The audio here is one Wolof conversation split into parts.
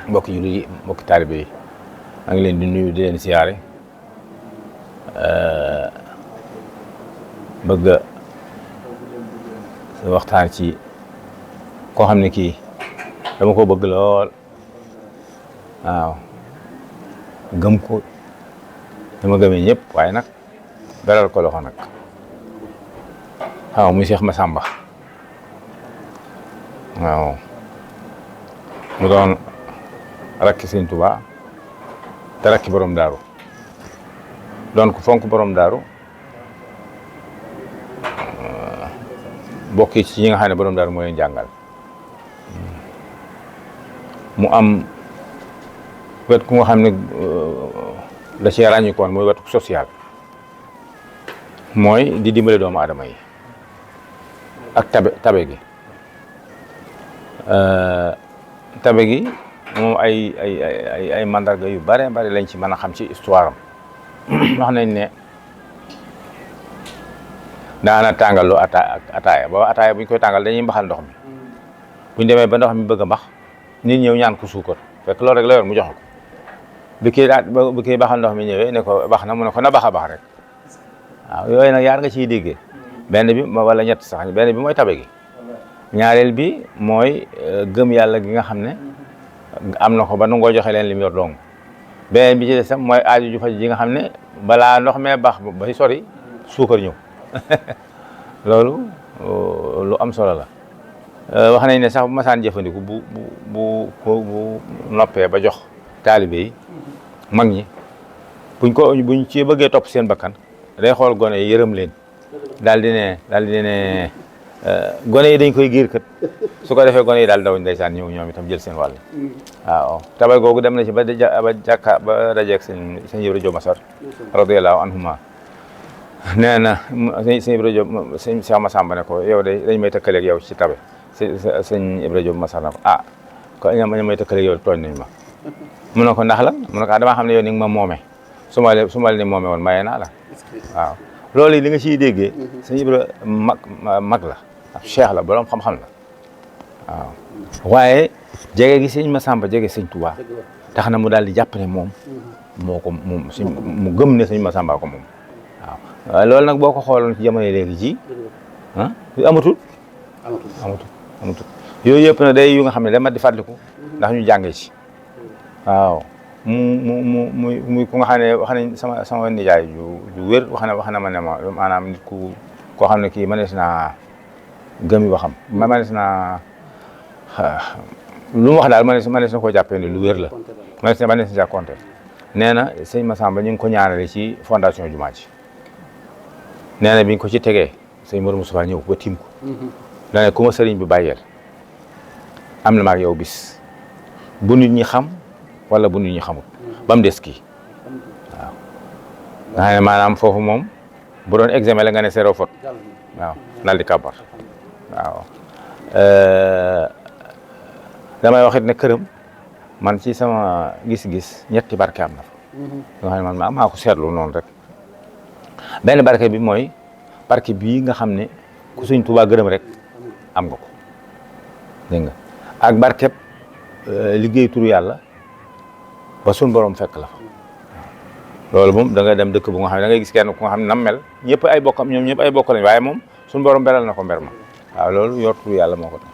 mbokki jullit yi mbokki taalibe yi maa ngi leen di nuyu di leen siyaare bëgg waxtaan ci koo xam ne kii dama ko bëgg lool waaw gëm ko dama gëmee ñëpp waaye nag beral ko loxo nag waaw muy Cheikh Massamba waaw mu doon rakki Sëñ Tuubaa te rakki borom daaru doon ko fonk borom daaru bokk ci ñi nga xam ne borom daaru moo leen jàngal mu am wet ku nga xam ne da cee ràññikoon mooy wetu social mooy di dimbale doomu aadama yi ak tabe gi tabe gi moom ay mandarga yu bare bare lañ ci mën a xam ci histoire am wax nañ ne daana tàngaloo ataaya ba ataaya bu ñu koy tàngal dañuy mbaxal ndox mi buñ demee ba ndox mi bëgg a mbax nit ñëw ñaan ko suukar fekk loolu rek la yor mu joxe ko bi kii baxal ndox mi ñëwee ne ko bax na mu ne ko na bax a bax rek waaw yooyu nag yaar nga ciy déggee benn bi wala ñett sax benn bi mooy tabe gi ñaareel bi mooy gëm yàlla gi nga xam ne am na ko ba nu ngoo joxe leen li mu yor dong beneen bi ci des mooy aaju ju faj ji nga xam ne balaa ndox mee bax bay sori suukar ñëw loolu lu am solo la wax nañ ne sax bu masaan jëfandiku bu noppee ba jox taalibe yi mag ñi buñ ci bëggee topp seen bakkan day xool gone yi yërëm leen daal di ne gone yi dañ koy giir kat su ko defee gone yi daal daw ndeysaan ñëw ñoom itam jël seen wàll waaw tabal googu dem na ci ba jàkka ba dajeeg sëñ Ibra Jóob Masar radiyallahu anhuma nee na sëñ Ibra Jóob sëñ Cheikh Massamba ne ko yow de dañ may tëkkaleeg yow ci tabe sëñ Ibra Jóob Masar na ko ko ña may tëkkaleeg yow tooñ nañ ma mu ne ko ndax la mu ne ko damaa xam ne yow ni nga ma moome su ma la ni moome woon maye naa la waaw loolu li nga ciy déggee sëñ Ibra mag la ab cheikh la borom xam-xam la waaw waaye jege gi sëñ Massamba jege sëñ Tuubaa tax na mu daal di jàpp ne moom mu gëm ne sëñ Massamba ko moom waaw loolu nag boo ko xooloon ci jamono léegi ji amatul yooyu yëpp na day yu nga xam ne dama di fàttaliku ndax ñu jàngee ci waaw muy ku nga xam ne wax nañ sama nijaay ju wér wax na ma ne ma maanaam nit koo xam ne kii mënees naa gëm yi waxam mënees naa lu mu wax daal mënees na koo jàppee ne lu wér la mënees na jàkkoonte nee na sëñ Massamba ñu ngi ko ñaanale ci fondation jumaa ji nee na bi ñu ko ci tegee sëñ Modou Moustapha ñëw ba tiim ko da ne ku ma sëriñ bi bàyyeel am na maag yow bis bu nit ñi xam wala bu nit ñi xamul ba mu des kii waaw nga xam ne maanaam foofu moom bu doon examen la nga ne zéro faute waaw daal di kàbbar waaw damay waxit ne këram man ci sama gis-gis ñetti barke am na fa nga xam ne man maa ko seetlu noonu rek benn barke bi mooy barke bii nga xam ne ku Sëñ Tuubaa gërëm rek am nga ko dégg nga ak barkeb liggéey turu yàlla ba suñ borom fekk la fa loolu moom da nga dem dëkk bu nga xam ne da ngay gis kenn ku nga xam ne nam mel ñëpp ay bokkam ñoom ñëpp ay bokk lañ waaye moom suñ borom beral na ko mber ma waaw loolu yor turu yàlla moo ko tax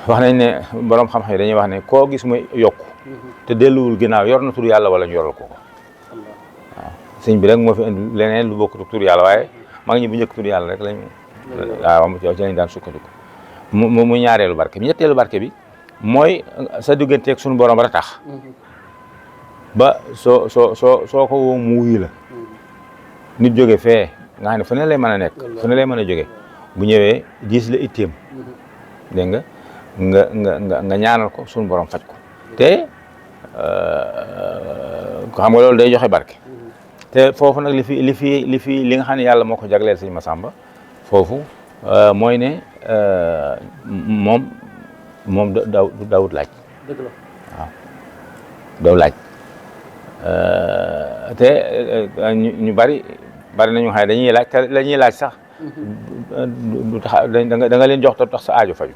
wax nañ ne borom xam-xam yi dañuy wax ne koo gis muy yokku te delluwul ginnaaw yor na turu yàlla wala ñu yoral ko waaw sëñ bi rek moo fi indi leneen lu bokk turu yàlla waaye mag ñi bu njëkk turu yàlla rek lañ waaw ci lañ daan sukkandiku mu ñaareelu barke bi ñetteelu barke bi mooy sa digganteeg suñu borom ba tax ba soo ko woo mu wuyu la nit jóge fee nga xam ne fu ne lay mën a nekk fu ne lay mën a jóge bu ñëwee diis la itteem dégg nga ñaanal ko suñu borom faj ko te xam nga loolu day joxe barke te foofu nag li nga xam ne yàlla moo ko jagleel sëñ Massamba foofu mooy ne moom daawut laaj waaw daw laaj te ñu bari nañu xam ne dañuy laaj te la ñuy laaj sax du tax da nga leen jox te tax sa aajo faju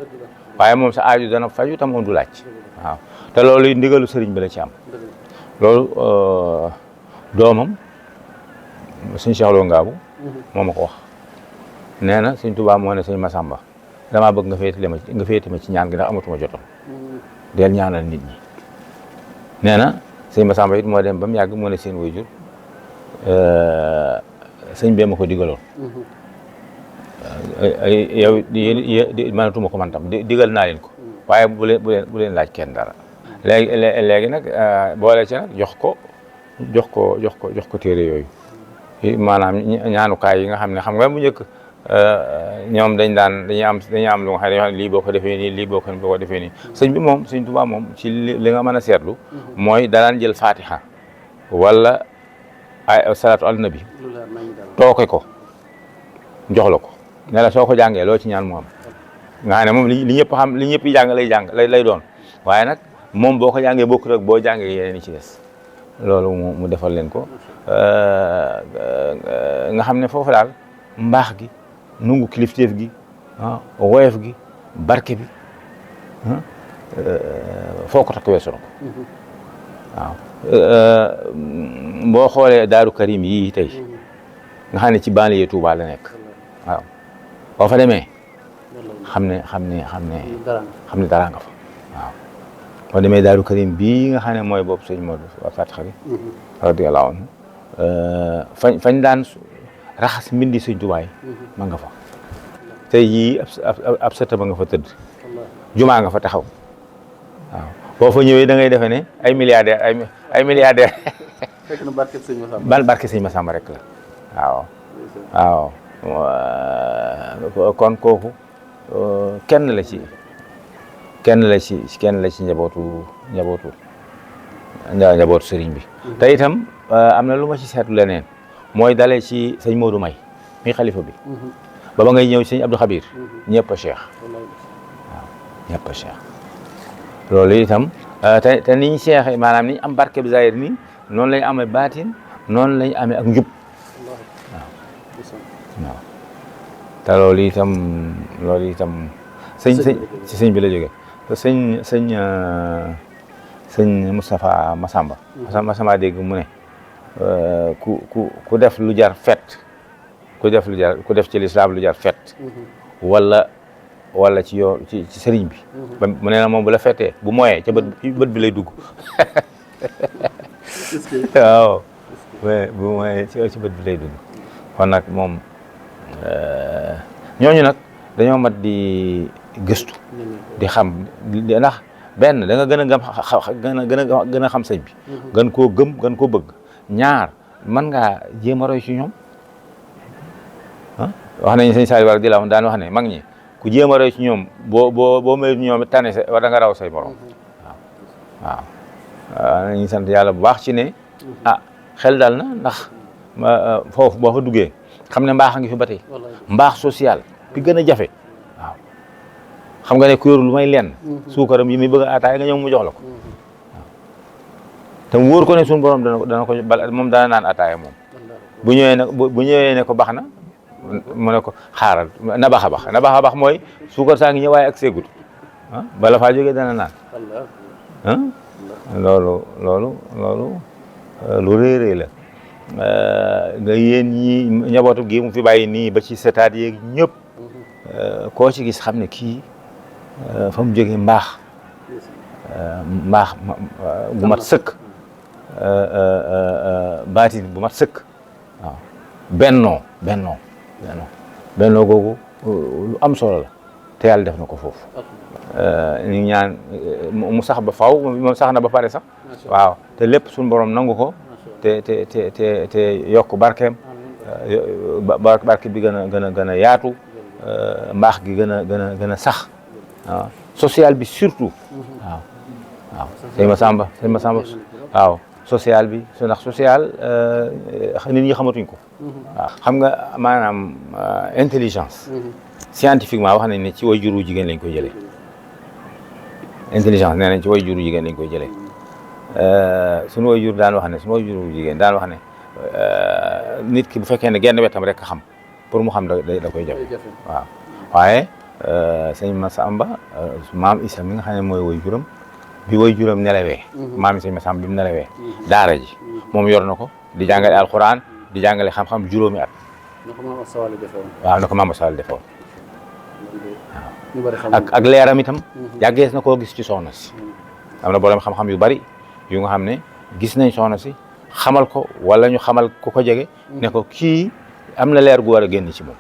waaye moom sa aajo dana faju te moom du laaj waaw te loolu yi ndigalu sëriñ bi la ci am loolu doomam suñ Cheikh Lo Ngaabu moo ma ko wax nee na sëñ Tuubaa moo ne sëñ Masamba damaa bëgg nga féete ma ci ñaan gi ndax amatuma jotam del ñaanal nit ñi nee na sëñ Masamba it moo dem ba mu yàgg moo ne seen waajur sëñ bee ma ko digaloon yow di mënatuma ko man tam digal naa leen ko waaye bu leen laaj kenn dara léegi nag boole ci nag jox ko téere yooyu maanaam ñaanukaay yi nga xam ne xam nga bu njëkk ñoom dañuy am lu nga xam ne lii boo ko defee nii lii boo ko defee nii sëñ bi moom sëñ Tuubaa moom ci li nga mën a seetlu mooy daan jël fatiha wala ay salaatu al nabi tooke ko jox la ko ne la soo ko jàngee loo ci ñaan mu am nga xam ne moom li ñëpp xam li ñëpp jàng lay doon waaye nag moom boo ko jàngee bokkut ak boo jàngee yeneen yi ci des loolu mu defal leen ko nga xam ne foofu daal mbaax gi nungu kilifteef gi woyof gi barke bi foo ko takk weesu na ko waaw boo xoolee Daaru Karim yii tey nga xam ne ci banlieue Touba la nekk waaw boo fa demee xam ne dara nga fa waaw boo demee Daaru Karim bii nga xam ne mooy boobu sëñ Modou Faty Khary radiyallahu anhu fañ daan raxas mbindi sëñ Tuubaa yi ma nga fa tey jii ab sëta ba nga fa tëdd jumaa nga fa taxaw waaw boo fa ñëwee da ngay defe ne ay milliardaire fekk na barke sëñ Massamba barke sëñ Massamba rek la waaw kon kooku kenn la ci njabootu sëriñ bi te itam am na lu ma ci seetlu leneen mooy dalee ci sëñ Modou May mi xalifa bi ba ngay ñëw sëñ Abdou Khabir ñëpp a cheikh waaw ñëpp a cheikh loolu itam te niñ cheikh maanaam niñ am barke bi zahir nii noonu lañ amee baatin noonu lañ amee ak njub waaw te loolu itam sëñ bi la jógee te sëñ Moustapha Massamba dégg mu ne ku def lu jar fet ku def ci lislaam lu jar fet wala ci sëriñ bi mu ne na moom bu la fettee bu moyee ca bët bi lay dugg waaw bu moyee ci bët bi lay dugg kon nag moom ñooñu nag dañoo mat di gëstu di xam ndax benn da nga gën a xam sëñ bi gën koo gëm gën koo bëgg ñaar mën ngaa jéem a roy ci ñoom wax nañu sëñ Saliou di la daan wax ne mag ñi ku jéem a roy ci ñoom boo mayut ñoom tane war da nga raw say morom waaw nañu sant yàlla bu baax ci ne xel dal na ndax foofu boo fa duggee xam ne mbaax a ngi fi ba tey mbaax social bi gën a jafe waaw xam nga ne ku yor lu may lenn suukaram yi muy bëgg a ataay nga ñëw mu jox la ko waaw te mu wóor ko ne suñu borom dana ko moom dana naan ataaya moom bu ñëwee ne ko baax na mu ne ko xaaral na baax a baax mooy suukar saa ngi ñëw waaye ak seegut bala faa jógee dana naan loolu lu réeréy la nga yéen ñi njabootu gi mu fi bàyyi nii ba ci setaat yeeg ñëpp koo ci gis xam ne kii fa mu jógee mbaax bu mat sëkk baatin bu mat sëkk waaw bennoo googu lu am solo la te yàlla def na ko foofu ñu ñaan mu sax ba faw moom sax na ba pare sax waaw te lépp suñu borom nangu ko te yokk barkeem barke bi gën a yaatu mbaax gi gën a sax waaw social bi surtout waaw sëñ Massamba waaw social bi ndax social nit ñi xamatuñ ko waaw xam nga maanaam intelligence scientifiquement wax nañ ne ci way juru jigéen lañ koy jëlee intelligence nee nañ ci way juru jigéen lañ koy jëlee suñu way jur daan wax ne suñu way juru jigéen daan wax ne nit ki bu fekkee ne genn wetam rek xam pour mu xam da koy jafe jafe. waaw waaye sëñ Massamba maam Issa mi nga xam ne mooy woy juram bi woy juram nelawee maam sëñ Massamba bi mu nelawee daara ji moom yor na ko di jàngale alxuraan di jàngale xam-xam juróomi at na ko maam Asta Walo defoon. waaw na ko maam Asta Walo defoon ñu bari xam ak leeram itam yàggees na koo gis ci soxna si am na borom xam-xam yu bari yu nga xam ne gis nañ soxna si xamal ko wala ñu xamal ku ko jege ne ko kii am na leer gu war a génn ci moom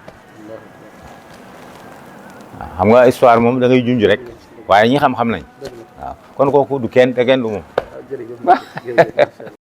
waaw xam nga histoire moom da ngay junj rek waaye ñi xam-xam nañ waaw kon kooku du kenn te kenn du moom jërëjëf